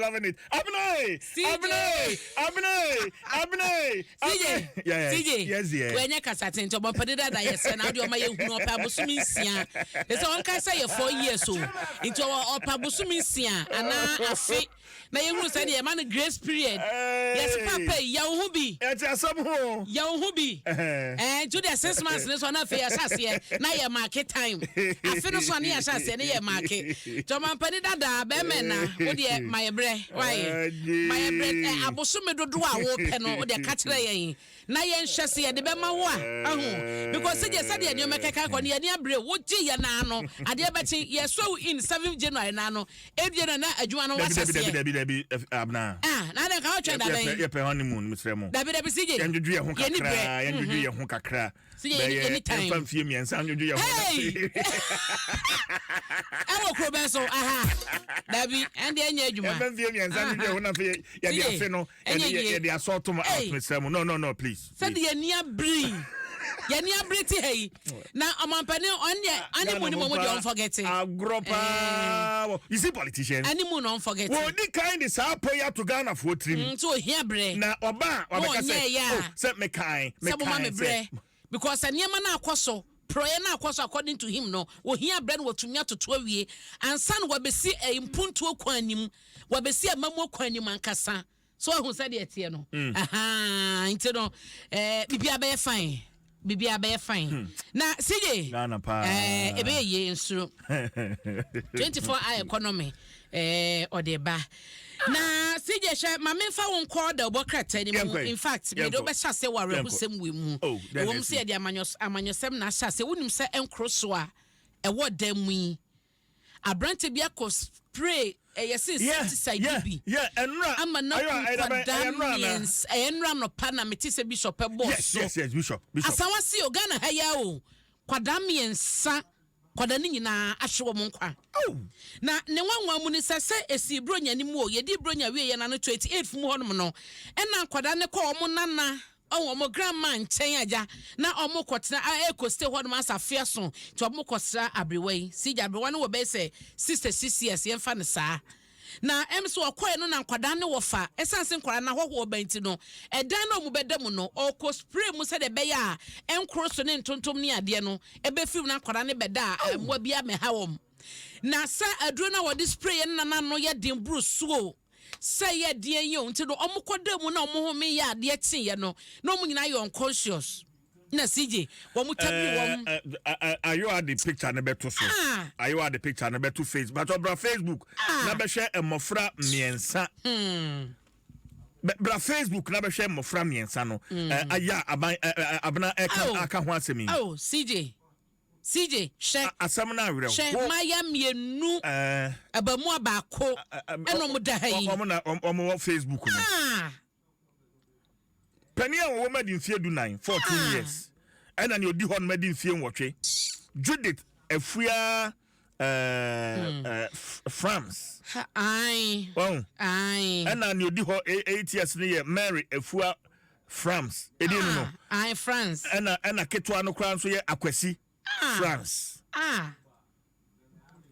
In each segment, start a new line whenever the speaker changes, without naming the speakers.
loving it. Abena, Abena, Abena, Abena.
CJ,
Yeah,
CJ,
yes, yeah.
Wɛnyɛ kasa tenten, ɔbɔmpɛde dada yɛ sɛ na wode ɔma yɛhunu ɔpɛ abosome 6. Ɛ sɛ ɔnka sɛ yɛ 4 years o, nti ɔwɔ ɔpɛ abosome 6 anaa afe na yɛhunu sɛ deɛ yɛma no grace period. Yɛse papa yi, yɛ wo ho bi.
Ɛte asɛm ho.
Yɛ wo ho bi. Ɛɛ, nti wodeɛ 6 months ne so na afei yɛhyɛ aseɛ na yɛ mark time. Afe no so a ne yɛhyɛ aseɛ ne yɛ mark. Nti ɔmampani dada bɛrima na wodeɛ ma yɛ berɛ wae, ma yɛ berɛ. Ɛ abosome dodoɔ a wopɛ no, wodeɛ ka kyerɛ yɛn na yɛnhwɛ sɛ yɛde bɛma wo a ahu, because sɛdeɛ nneɛma kɛkɛ kɔ no, yɛni abere wogye yɛ naa no, adeɛ bɛkye yɛsɔ wo in 7 January naa no, 8 January na adwuma no
Dabi,
wahyɛ
dabi, dabi,
aseɛ.
Dabi, dabi, Abena.
Ah, na adɛn ka wotwɛn da bɛn?
Yɛpɛ honeymoon, mesrɛ mo.
Dabi, dabi, CJ.
Yɛndwodwo yɛn ho
Yɛni
kakra,
berɛ.
yɛndwodwo yɛn ho kakra.
CJ, yɛni time.
Yɛmfa mfie 3 ndwodwo yɛn ho.
Hey! Ɛwɔ kuro bɛn so aha? Dabi, ɛnde ɛnyɛ adwuma.
Yɛmfa mfie 3 ndwodwo yɛn ho na afei yɛde
CJ,
afe no
ɛnyɛ
yɛde
yie.
yɛde asɔɔto mo out.
Hey.
Mesrɛ mo. No, no, no, please.
Sɛde yɛni abere, yɛni abere te ha yi na ɔmampanin ɔne animu ni mo mo deɛ ɔnforget.
Agorɔ paa. You see politicians.
Animu na ɔnforget.
Wɔdi kan de saa pɔ yi ato Ghanafoɔ tirim.
Nti ohia berɛ.
Na ɔba a wabɛka
Na
sɛ
ɔnyɛ yɛ a.
oh, sɛ mekan
Sɛ moma me
mekan
berɛ
sɛ
because nneɛma no akɔ so porɔeɛ no akɔ so according to him no, ohia berɛ no wɔtumi atoto awie ansa na wɔbɛsi mpuntuo kwan anim, wɔbɛsi amamuo kwan anim ankasa so ahu sɛdeɛ ɛteɛ no. Aha, nti no biribiara bɛyɛ fine, biribiara bɛyɛ fine. Na CJ,
Ghana paa.
Ɛbɛyɛ yie nsuro. 24 hour economy ɔde ba. Na CJ, hwɛ, ma memfa wo nkɔ da wobɔ krataa no mu.
Yɛnkɔ yi.
In fact, mede
Yɛnkɔ.
wobɛhyɛ ase wɔ awerɛhosɛm wei mu.
Oh, then
Ɛwɔ mu
ɛsi.
sɛ yɛde amanyɔsɛm na ahyɛ ase. Wonim sɛ ɛnkoro so a ɛwɔ dan mu yi, aberante bi akɔ spray ɛyɛ sɛ insecticide bi
Yeah, ɛnura
ama na
ayo, ɛyɛ
nkwadaa
ɛyɛ nnora ana?
3, ɛyɛ nnora nɔpa na mete sɛ bishop ɛbɔɔ so.
Yes, bishop, bishop.
Asawase o, Ghana ha yi a o, kwadaa 3, kwadaa no nyinaa ahwe wɔn nkwa.
Oh.
Na ne nwanwa mu ni sɛ esi Bronya no mu o, yɛdi Bronya wie yɛ na no 28 mu hɔnom no, ɛna nkwadaa no kɔ wɔn nana ɔwɔ wɔn grandma nkyɛn agya na wɔn kɔtena a ɛkɔ stay hɔnom asa afea so, nti wɔn kɔsra aberewa yi si gya. Aberewa no wɔ bɛyɛ sɛ 66 years, yɛmfa no saa. Na sɛ ɔkɔɛ no na nkwadaa ne wɔfa, ɛsiane sɛ nkwadaa no ahɔhoɔ ba nti no, ɛdan no a ɔmo bɛda mu no, ɔkɔ spray mu sɛdeɛ ɛbɛyɛ a ɛnkoro so ne ntontom ne adeɛ no ɛbɛfiri mu na nkwadaa no bɛda a mmoa bi amɛha wɔn. Na sɛ aduro no a wɔde spray yɛ no nana no yɛ den buru so sɛ yɛ deɛ yi o, nti no ɔmo kɔda mu na ɔmo home yɛ adeɛ kyeeɛ no na ɔmo nyinaa yɛ unconscious na CJ wɔn tabiri wɔn.
Ayo ade picture no bɛto so.
Ah.
Ayo ade picture no bɛto face, but ɔbra Facebook
Ah.
na bɛhwɛ mmɔfra 3. Bra Facebook na bɛhwɛ mmɔfra 3 no. Ayɛ a aban abena ɛka
Oh.
aka ho asɛm yi.
Oh, CJ, CJ, hwɛ.
Asɛm no awerɛ.
Hwɛ, mmaayewa 2, abamua baako, ɛna ɔmo da ha yi.
Ɔmo na ɔmo wɔ Facebook no.
Ah.
Panin a wɔwɔ mu adi mfie 14, 14
Ah.
years, ɛna nea odi hɔ no adi mfie 8, Judith Afua France.
Ha, ae.
Wɔn
Ae.
ɛna nea odi hɔ 8 years no yɛ Mary Afua France edi no.
Ah, ae, France.
Ɛna ketewa no koraa nso yɛ Akwasi
Ah.
France.
Ah.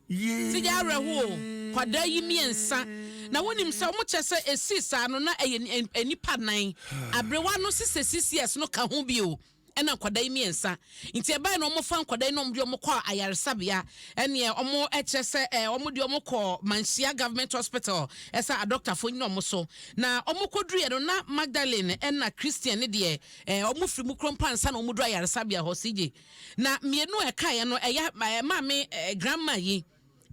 Yee.
Sɛ gya awerɛho o, kwadaa yi 3 na wonim sɛ ɔmo kyɛ sɛ ɛsii saa no na ɛyɛ nipa nan, aberewa no sisɛ 6 years no ka ho bio, ɛna nkwadaa yi 3. Nti ɛbɛyɛ na ɔmo fa nkwadaa yi na ɔmo de ɔmo kɔ ayaresabea, ɛneɛ ɔmo ɛkyerɛ sɛ ɔmo de ɔmo kɔ Manhyia Government Hospital, ɛsɛ adɔktafo nyina ɔmo so na ɔmo kɔduru yɛ no na Magdalene ɛna Christian ne deɛ ɔmo firi mu kurom pansa na ɔmo duru ayaresabea hɔ. Sigye na 2 a ɛkaeɛ no ɛyɛ maame grandma yi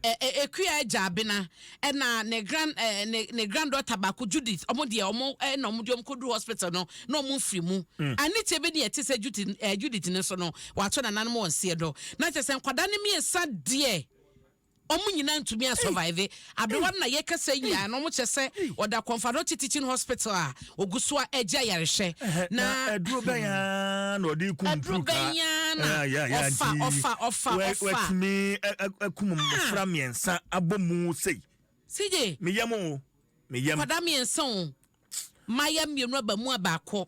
Ekua agya Abena ɛna ne grand ɛ ne ne granddaughter baako Judith. Ɔmo deɛ ɔmo ɛna ɔmo deɛ ɔmo kɔduru hospital no na ɔmo nfiri mu. Anikyɛ bi ne ɛte sɛ Judith ne so no wato nananom wɔn nseɛ do na kyerɛ sɛ nkwadaa ne 3 deɛ ɔmo nyinaa ntumi asurvive. Aberewa no na yɛkasa nyinaa na ɔmo kyerɛ sɛ ɔda Komfo Anokye Teaching Hospital a ogu so a ɛgye ayarehwɛ.
Na aduro bɛn aa na ɔde kum
Aduro
mpuruka?
bɛn aa na ɔfa, ɔfa, ɔfa, ɔfa.
Watumi akum mmɔfra 3 abɔ mu sei.
CJ.
Meyam o, meyam.
Nkwadaa 3 o. Mmayewa mmienu aba mu a baako.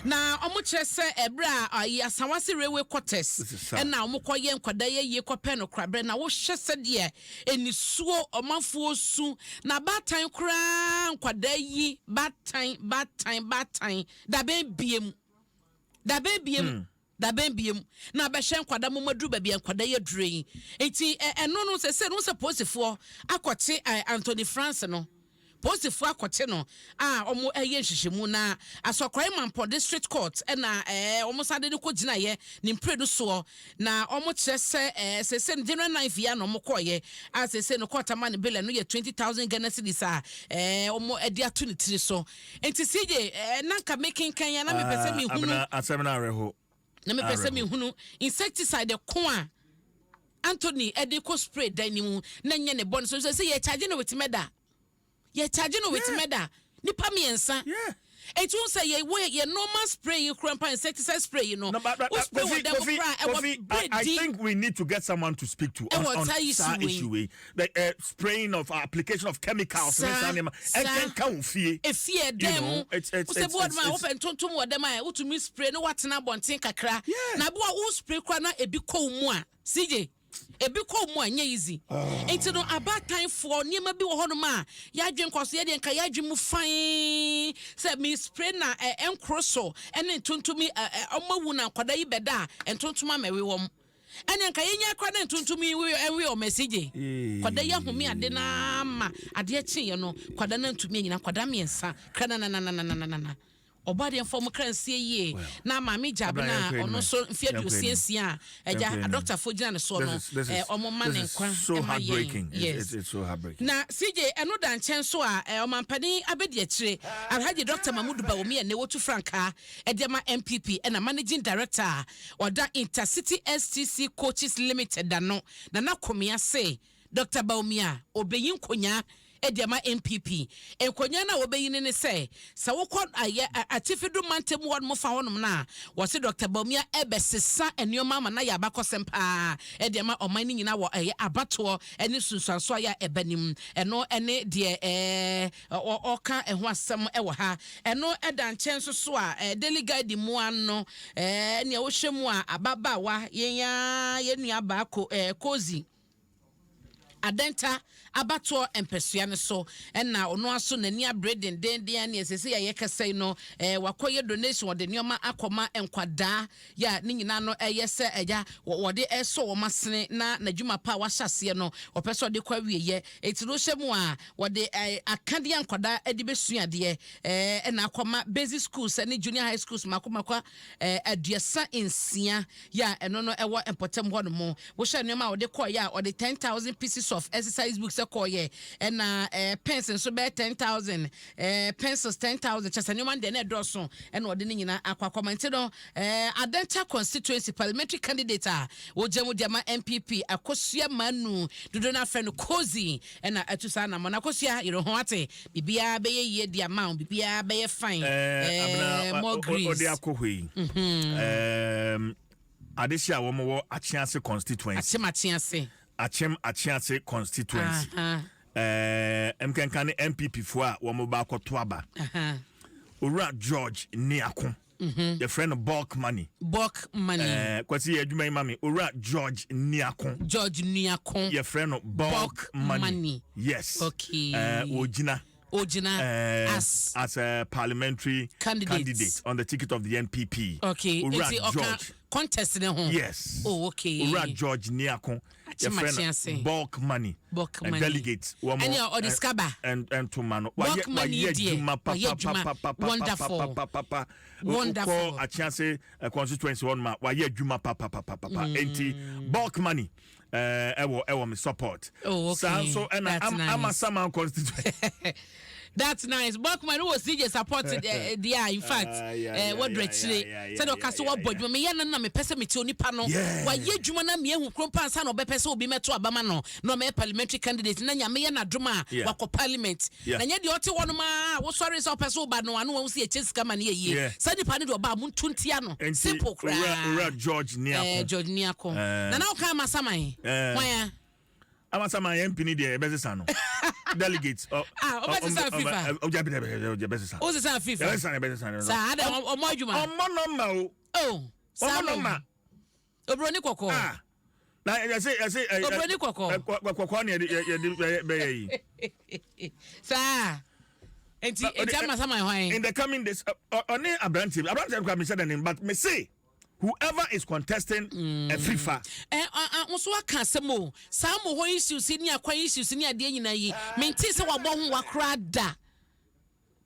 Na wɔkyerɛ sɛ ɛberɛ a ayi Asawase Railway Quarters ɛna wɔkɔyɛ nkwadaa yi ayie kɔpɛ no koraberɛ na wohwɛ sɛdeɛ anisuo ɔmanfoɔ su na baatan koraa nkwadaa yi baatan baatan baatan dabɛn biem dabɛn biem. Dabɛn biom na abɛhwɛ nkwadaa mom aduru baabi a nkwadaa yi aduru yi. Nti ɛno no sɛsɛ no sɛ polisifoɔ akɔkye Anthony France no. Polisifoɔ akɔkye no a wɔn ɛyɛ nhwehwɛmu na Asɔkwae Mampɔn District Court ɛna wɔn san de no kɔ gyinaeɛ ne mprenu soɔ na wɔn kyerɛ sɛ sɛsɛ no January 9th yi a na wɔn kɔɔyɛ a sɛsɛ no court ama no bail ɛno yɛ 20,000 Ghana cedis a wɔn ɛde ato ne tiri so. Nti CJ, eh, na nka mekenkan ya na mepɛ sɛ mehunu.
Abena, asɛm no awerɛho.
Na mepɛ sɛ mehunu insecticide ko a Anthony ɛde kɔ spray dan ne mu na nyɛ ne bɔne so sɛ sɛ yɛ charge no with murder. Yɛ charge no with murder. Nipa mmiɛnsa. Eti wo sɛ yɛ wɔ yɛ normal spray yi kura mpa insecticide spray yi no.
No, but,
wo spray
Kofi,
wɔ dan mu
Kofi,
kura ɛwɔ
Kofi, I
bread di.
think we need to get someone to speak to
Ɛwɔ
on
saa issue
saa
wei.
issue wei. The spraying of application of chemicals.
Saa,
ne saa nneɛma.
saa.
Ɛnka wo fie.
Efie ɛdan
You know,
mu.
it's
Wosɛ bi wɔ
it's
dɛm a
it's
wopɛ ntontom wɔ dɛm a wotumi spray na watena abɔnten kakra. Na bi wɔ wo spray kora na ebi kɔ wo mu a CJ ebi kɔ wo mu a nyɛ easy. Nti no abaatanfoɔ nneɛma bi wɔ hɔnom a yɛadwen kɔ so yɛdeɛ nka yɛadwen mu fann sɛ me spray na ɛnkoro so ɛne ntontom yi ɛ ɛ ɔmo awu na nkwadaa yi bɛda a ntontom amɛwe wɔm. Ɛne nka yɛnya kora na ntontom yi ɛwe wɔn ɛsigye. Kwadaa yi ahome ade naa ma adeɛ kyeeɛ no kwadaa no ntumi anyina nkwadaa mmiɛnsa kra na na na na na na na na ɔbɔ adeɛ mfa ɔmo kra nsie yie na maame gya abena a ɔno nso mfe 66 a agya adɔktafoɔ gyina ne soɔ no ɔmo ma ne nkwa ɛma yɛn. Yes, na CJ ɛno da nkyɛn so a ɔmampanin abɛdi akyire Alhaji Dr. Mahmudu Bawumia ne wotu frankaa ɛde ama NPP ɛna managing director a ɔda Intercity STC Coaches Limited ano Nana Komea se Dr. Bawumia obeyi nkonyaa ɛde ama NPP. Nkonyaa no a wɔbɛyi no ne sɛ sɛ wokɔ ayɛ atifi do mantam hɔ nom fa hɔnom no a wɔse Dr. Bawumia ɛbɛsesa nneɛma ama no ayɛ abakɔsɛm paa ɛde ama ɔman no nyinaa wɔ ɛyɛ abatoɔ ɛne sunsuanso ayɛ a ɛba nim. Ɛno ɛne deɛ ɔka ɛho asɛm ɛwɔ ha. Ɛno ɛda nkyɛn nso so a Daily Guide mu ano nea wohyɛ mu a ababaawa yɛn ya yɛn nua baako Kozi Adenta abatoɔ mpɛsua no so ɛna ɔno aso n'ani abere dendenden ne ɛsɛ sɛ yɛyɛ kɛsɛ yi no wakɔyɛ donation, wɔde nneɛma akɔma nkwadaa yɛ a ne nyinaa no ɛyɛ sɛ ɛgya wɔde ɛsɔ wɔn asene na n'adwuma pa a wahyɛ aseɛ no ɔpɛ sɛ ɔde kɔ awieyɛ. Eti no hyɛ mu a wɔde akadeɛ nkwadaa ɛde bɛsua adeɛ ɛna akɔma basic schools ɛne junior high schools mako mako 36 yɛ a ɛno no ɛwɔ mpɔtam hɔ nom. Wohyɛ nneɛma a wɔde kɔɔyɛ a ɔde 10,000 pieces of exercise books ɛkɔɔyɛ ɛna pens nso bɛyɛ 10,000, pencils 10,000. Kyɛ sɛ nneɛma no deɛ na ɛdɔɔso ɛna ɔde ne nyinaa akɔ akɔma. Nti no Adenta constituency parliamentary candidate a wɔgyina mu de ama NPP Akosua Manu dodo no afrɛ no Kozi ɛna atu saa nam na Akosua yɛrɛ ho ate biribiara bɛyɛ yie di ama wo, biribiara bɛyɛ fine. More grace.
Ɔde akɔ hɔ yi adehye a wɔn wɔ Akyease constituency.
Akyem Akyease.
Akyem Akyease constituency nkenka ne NPP foɔ a wɔn ba akɔto aba, Owura George Niako, yɛfrɛ no Bulk Money.
Bulk Money.
Kwasi yɛ adwuma yi ma mi. Owura George Niako.
George Niako.
Yɛfrɛ no Bulk,
Bulk
Money.
Money.
Yes. Ogyina
Ogyina as
as a parliamentary
candidate.
Candidate on the ticket of the NPP. Owura
Eti ɔka
George.
contest ne ho.
Yes.
Oh, okay.
Owura George Niako.
Akyem
Yɛfrɛ
Akyease.
no Bulk Money.
Bulk
And
Money.
delegates. Wɔn
Ɛne ɔde sika ba.
And ntoma no.
Bulk
Wayɛ
Money
wayɛ
deɛ,
adwuma
wayɛ adwuma.
papa
Wonderful.
papa papa.
Wonderful.
Wokɔ Akyease constituency hɔ nom a wayɛ adwuma papa papa papa. Enti Bulk Money ɛwɔ me support.
Oh, okay.
Saa nso ɛna
That's nice.
Amasaman constituency.
That's nice. Bulk Money wɔ CJ support deɛ in fact
Ah, yeah,
wɔdɔ akyire sɛdeɛ ɔka sɛ wɔbɔ adwuma meyɛ no na mepɛ sɛ mete onipa no wayɛ adwuma na meahu kuro mpa ansa na ɔbɛpɛ sɛ obi mɛto abama no na ɔmɛyɛ parliamentary candidate na Nyame yɛ n'adom a wakɔ parliament na nyɛ deɛ ɔte hɔ nom a wosɔre sɛ ɔpɛ sɛ woba no ano wahu sɛ yɛkyɛ sika ma no yɛ yie saa nipa no deɛ ɔba a monto ntia no.
Enti
simple
Owura
koraa.
Owura George Niako.
George Niako. Nana woka Amasaman hwan a?
Amasaman yɛn mpini deɛ yɛbɛsesa no. Delegates.
Ah, ɔbɛsesa FIFA.
Ɔbɛsesa.
Wosesa FIFA.
Yɛbɛsesa, yɛbɛsesa.
Saa ada ɔmɔ adwuma.
Ɔmɔ nɔmba o.
Oh, saa
Ɔmɔ nɔmba.
Oburoni kɔkɔɔ.
Ah. Na yɛsɛ yɛsɛ.
Oburoni kɔkɔɔ.
Kɔkɔɔ ne yɛde yɛde bɛyɛ yi.
Saa. Nti Amasaman hwan?
In the coming days, ɔne aberanteɛ kura mi sɛ dɛ but me se whoever is contesting Afrifa.
Ɛ ɛ nso aka asɛm o. Saa mo hɔ issues ne akwan issues ne adeɛ nyinaa yi, mente sɛ wabɔ ho wakora da.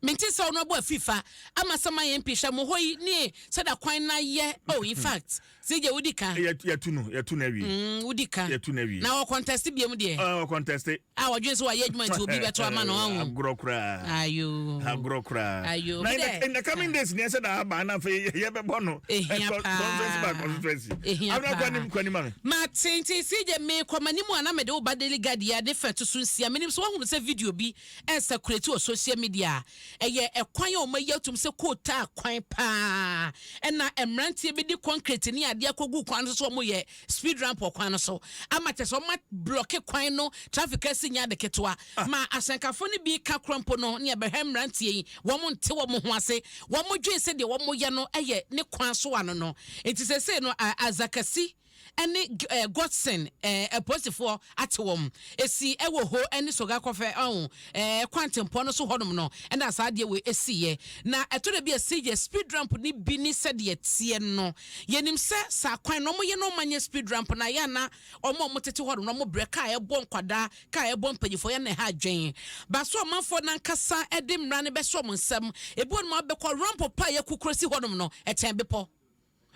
Mente sɛ ɔno abɔ Afifa Amasaman MP hwɛ mo hɔ yi ne sɛda kwan na yɛ. Oh, in fact, sɛ gye wodi ka.
Yɛtu no awie.
Wodi ka.
Yɛtu no awie.
Na wɔ contest biom deɛ?
Ɔ contest.
A wɔdwen sɛ wayɛ adwuma nti obi bɛto ama no ɔho.
Agorɔ koraa.
Ayo.
Agorɔ koraa.
Ayo.
Na in the coming days ni ɛsɛ da aba na afei yɛbɛbɔ no.
Ehia paa.
Constituency by constituency.
Ehia
Abena
paa.
Kwanim kwanim ami.
Mate. Nti CJ, mekɔ m'anim a na mede wo ba Daily Guide yi ade fɛ to so nsia. Menim sɛ woahunu sɛ video bi ɛcirculate wɔ social media a ɛyɛ ɛkwan a ɔma yi atum sɛ kootaa kwan paa, ɛna mmeranteɛ bi de concrete ne adeɛ akɔgu kwan no so sɛ ɔmoyɛ speed ramp wɔ kwan no so ama kyɛ sɛ ɔma block kwan no, traffic asi nyɛ ade ketewa ma ahyɛnkafo no bi ka kora mpo no. Ne ɛbɛhwɛ mmeranteɛ yi, wɔn nte wɔn ho ase, wɔn dwen sɛ deɛ wɔn yɛ no ɛyɛ ne kwan so ano no. Nti sɛsɛ no Azakasi ɛne Godson, apolisifoɔ ate wɔn esi ɛwɔ hɔ ɛne Soga Kɔfɛ ɔho kwantempɔn no so hɔnom no, ɛna saa adeɛ wei esiiɛ. Na ɛtɔ da bi a esi yɛ speed ramp ne bi ne sɛdeɛ teɛ no, yɛnim sɛ saa kwan no ɔmo yɛ no, ɔmo anyɛ speed ramp na yɛ ana ɔmo a ɔmo tete hɔnom no ɔmo brɛ, kaa ɛbɔ nkwadaa, kaa ɛbɔ mpanyinfoɔ yɛ na ɛha adwene baso. Ɔmanfoɔ nankasa ɛde mmara no bɛhyɛ ɔmo nsam. Ebi wɔn abɛkɔ ramp pa a yɛkukuro si hɔnom no, ɛkyɛn bepɔ.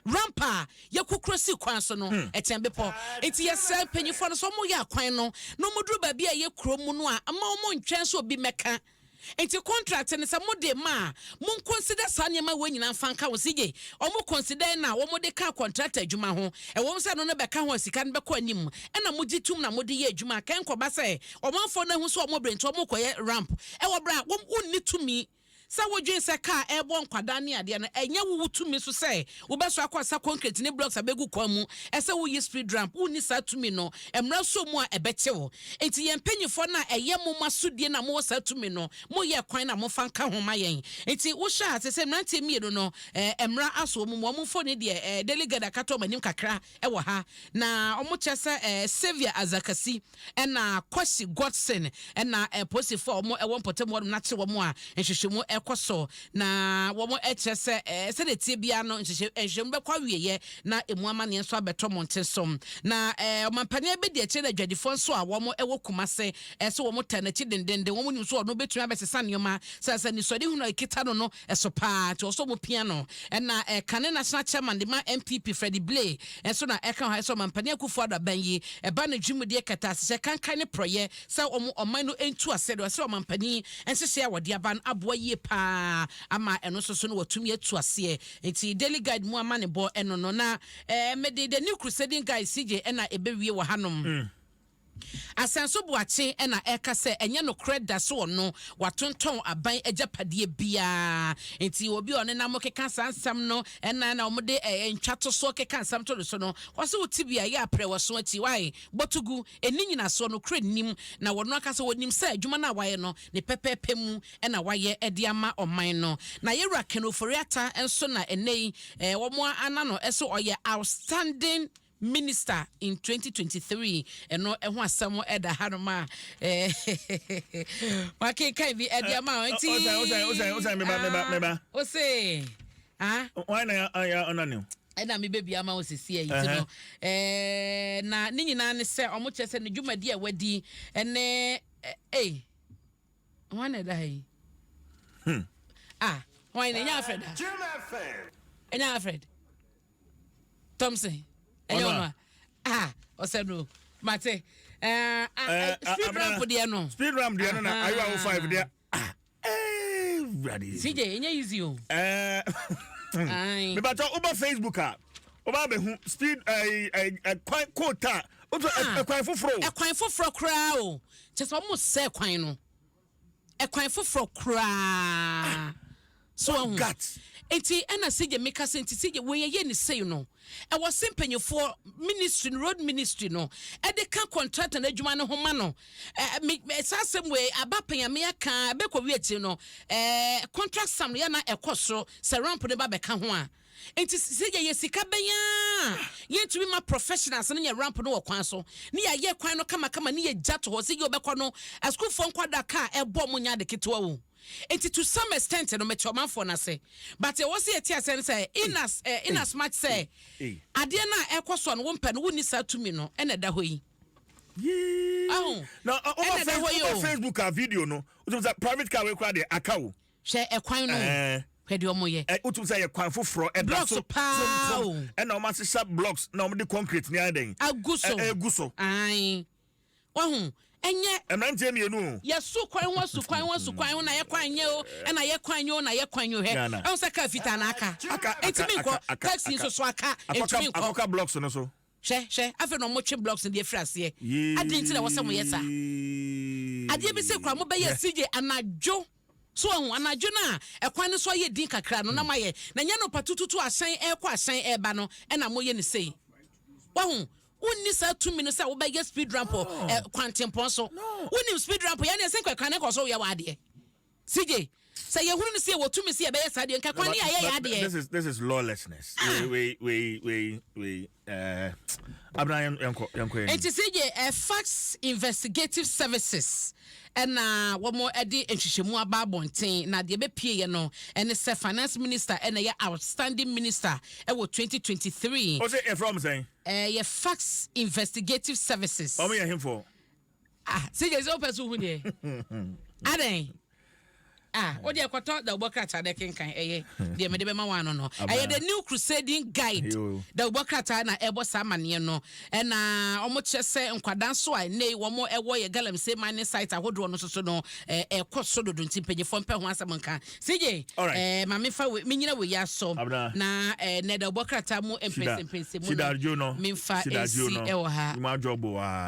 Ramp a yɛkokoro si kwan so no ɛkyɛn bepɔ. Nti yɛsrɛ mpanyinfoɔ no sɛ ɔmo yɛ akwan no na ɔmo duru baabi a ɛyɛ kuro mu no a, ama ɔmo ntwɛn so obi mɛka. Nti contract no sɛ mo de ma a, mo consider saa nneɛma wɔ nyinaa nfa nka ho. Sigye ɔmo consider na wɔn de ka contract adwuma ho ɛwɔm sɛ no no bɛka ho a sika no bɛkɔ anim, ɛna mo gye tum na mo de yɛ adwuma kɛnkɔba sɛ ɔmanfoɔ no ahu sɛ ɔmo bere nti ɔmo kɔyɛ ramp ɛwɔ bere a wɔn wonni tumi sɛ wodwen sɛ kaa ɛbɔ nkwadaa ne adeɛ no. Ɛnyɛ wo tumi so sɛ wobɛso akɔ asa concrete ne blocks abɛgu kwan mu ɛsɛ woyi speed ramp. Wonni saa tumi no, mmara so mu a ɛbɛkye wo. Nti yɛn mpanyinfoɔ no a ɛyɛ mo ma sodie na mowɔ saa tumi no, moyɛ kwan na mofa nka ho ma yɛn. Nti wohyɛ ase sɛ mmeranteɛ mmienu no, mmara aso mu wɔn mfoni deɛ, Daily Guide akata wɔn anim kakra ɛwɔ ha na wɔn kyɛ sɛ Xavier Azakasi ɛna Kwasi Godson, ɛna polisifoɔ a wɔn ɛwɔ mpɔtam hɔ nom n'akye wɔn a nhwehwɛmu ɛkɔ so. Na wɔn ɛkyerɛ sɛ sɛdeɛ tie biara no, nhwehwɛmu bɛkɔ awieɛ na emu amaneɛ nso abɛtɔ mmɔnten so. Na ɔmampanin bɛdi akyire na adwadifoɔ nso a wɔn ɛwɔ Kumase ɛsɛ wɔn ta n'akyi dendenden. Wɔn nim so ɔno bɛtumi abɛsesa nneɛma sɛ nisɔde hunu a ekita no ɛso paa, nti ɔsɔ wɔn pia no. Ɛna kane national chairman de ma NPP, Freddie Blay, ɛnso na ɛka hɔ sɛ ɔmampanin Akufo Addo aban yi ɛba no dwumadie kɛtɛ ahyehyɛ kankan ne prɔyɛ sɛ wɔn ɔman no ntu ase de ɔsɛ ɔmampanin nhyehyɛ a wɔde aba no aboa yie paa ama ɛno nso so no wɔtumi atu aseɛ. Nti Daily Guide mu ama ne bɔ ɛno no. Na mede The New Crusading Guide, CJ, ɛna ɛbɛwie wɔ hanom. Asɛnso Boakye ɛna ɛka sɛ ɛnyɛ nokorɛ da so ɔno watontɔn aban agyapadeɛ biara. Nti obi a ɔne nam keka saa nsɛm no ɛna na wɔde ntwa to soɔ keka nsɛm to no so no, wɔsɛ wote bi a ɛyɛ aprɛ wɔ so akyi wae bɔtogu ɛni nyinasoɔ no korɛ nim. Na wɔno aka sɛ wɔnim sɛ adwuma no a wayɛ no ne pɛpɛɛpɛ mu ɛna wayɛ ɛde ama ɔman no. Na yɛwura Ken Ofori-Atta nso na ɛnɛ yi wɔn ana no ɛso ɔyɛ outstanding minister in 2023. Ɛno ɛho asɛm ɛda hanom a wakenkan bi ɛde ama wo nti.
Ɔsan meba, meba, meba.
Ose ah.
Wɔn na ya ɔna ne.
Ɛna mebɛbi ama wo sisi ayi ti no na ne nyinaa ne sɛ ɔmo kyerɛ sɛ ne dwumadi a wadi ɛne wɔn na ɛda ha yi. Ah, wɔn na ɛnyɛ Alfred a, ɛnyɛ Alfred Thompson, ɛnyɛ ɔno a. Ah, ɔsɛ no mate speed ramp deɛ no.
Speed ramp deɛ no na ayiwa wo five deɛ, ah, ɛɛ.
CJ, ɛnyɛ easy o.
Mebatɔ woba Facebook a, woba abɛhu speed ɛɛ ɛkwan koota wotu ɛkwan foforɔ o.
Ɛkwan foforɔ koraa o, kyɛ sɛ ɔmo sɛ kwan no ɛkwan foforɔ koraa so.
What
ɔho
gut.
Nti ɛna CJ meka sɛ, nti CJ, wei yɛyɛ ne sei no, ɛwɔ se mpanyinfoɔ ministry no, road ministry no, ɛde ka contractor no adwuma no ho ma no. Me saa asɛm wei aba panyame aka ɛbɛkɔ wi akyiri no, contract sum no yɛna ɛkɔ soro sɛ ramp no ba bɛka ho a. Nti sɛ yɛyɛ sika bɛyaa, yɛntumi ma professionals no nyɛ ramp no wɔ kwan so ne yɛayɛ kwan no kamakama ne yɛgya to hɔ sɛ yɛ wobɛkɔ no, asukuufoɔ nkwadaa kaa ɛbɔ mo nya ade ketewa wo. Nti to some extent no, mɛkyɛ ɔmanfoɔ no ase, but ɛwɔ sɛ yɛte asɛ no sɛ in as much sɛ adeɛ no a ɛkɔ soɔ no, wompɛ no, wonni saa tumi no, ɛna ɛda hɔ yi.
Yee.
Ahu.
Na
Ɛna ɛda hɔ yi o.
ɔba Facebook a, video no, wotum sɛ private car wei koraa deɛ aka o.
Hwɛ ɛkwan no. Hwɛ deɛ ɔmo yɛ.
Wotum sɛ yɛ kwan foforɔ ɛda
Blocks
so
paa
trontrom.
o.
Ɛna ɔmo ahyehyɛ blocks na ɔmo de concrete ne ayɛ dɛn?
Agu so.
Ɛgu so.
Ae, wahu, ɛnyɛ
Mmeranteɛ mmienu o.
Yɛso kwan ho, asu kwan ho, asu kwan ho na yɛ kwan nyɛ o, ɛna yɛ kwan nyɛ o, na yɛ kwan nyɛ o. Hwɛ.
Ghana.
Ɛho sɛ kaa fitaa na aka.
Aka, aka,
Ɛntumi nkɔ.
aka,
Taxi
aka.
nso so aka.
Akɔka
Ɛntumi nkɔ.
Akɔka blocks no so.
Hwɛ, hwɛ, afei na ɔmo twe blocks no de afiri aseɛ. Adi nti na ɛwɔ sɛ mo yɛ saa adeɛ bi sɛ kura mo bɛyɛ CJ anadwo so, ɔho anadwo no a ɛkwan no so ayɛ din kakra no na moayɛ, na nyɛ no pa tututu ahyɛn ɛrekɔ, ahyɛn ɛreba no, ɛna moyɛ ne sei. Wahu, wonni saa tumi no sɛ wobɛyɛ speed ramp wɔ kwantempɔn so. Wonim speed ramp yɛne ɛsɛ nkwa kwan ne kɔ so woyɛ wɔ adeɛ. CJ, sɛ yɛhunu no sɛ yɛwɔ tumi sɛ yɛbɛyɛ saa deɛ, nka kwan ne yɛayɛ yɛ adeɛ.
This is lawlessness. Wei wei wei wei abena, yɛnkɔ, yɛnkɔ yɛn.
Nti CJ, Fax Investigative Services ɛna wɔn de nhwehwɛmu aba abɔnten, na deɛ ɛbɛpie yɛ no ɛne sɛ finance minister ɛna ɛyɛ outstanding minister ɛwɔ 2023.
O sɛ yɛfrɛ ɔmo sɛn?
Ɛyɛ Fax Investigative Services.
Ɔmo yɛ hemfo?
Ah, CJ, sɛ wopɛ so wohu deɛ adɛn? Ah, wode ɛkɔtɔ da wobɔ krataa dɛ kenkan, ɛyɛ deɛ mede bɛma wo ano no, ɛyɛ The New Crusading Guide.
Yo.
Da wobɔ krataa na ɛbɔ saa amanneɛ no, ɛna ɔmo kyerɛ sɛ nkwadaa nso a nnɛ yi wɔn ɛwɔ yɛ galamsey mining site ahodoɔ no soso no, ɛkɔ so dodo, nti mpanyinfoɔ mpɛ ho asɛm nka, CJ.
Alright.
Ma mefa wei menyina wei asɔ
Abena.
na nɛ da wobɔ krataa mu mpɛnsɛmpɛnsɛmu
Sida
no
jo no.
memfa
Sida jo
nsi
no.
ɛwɔ ha.
Nyuma adwo bo wa.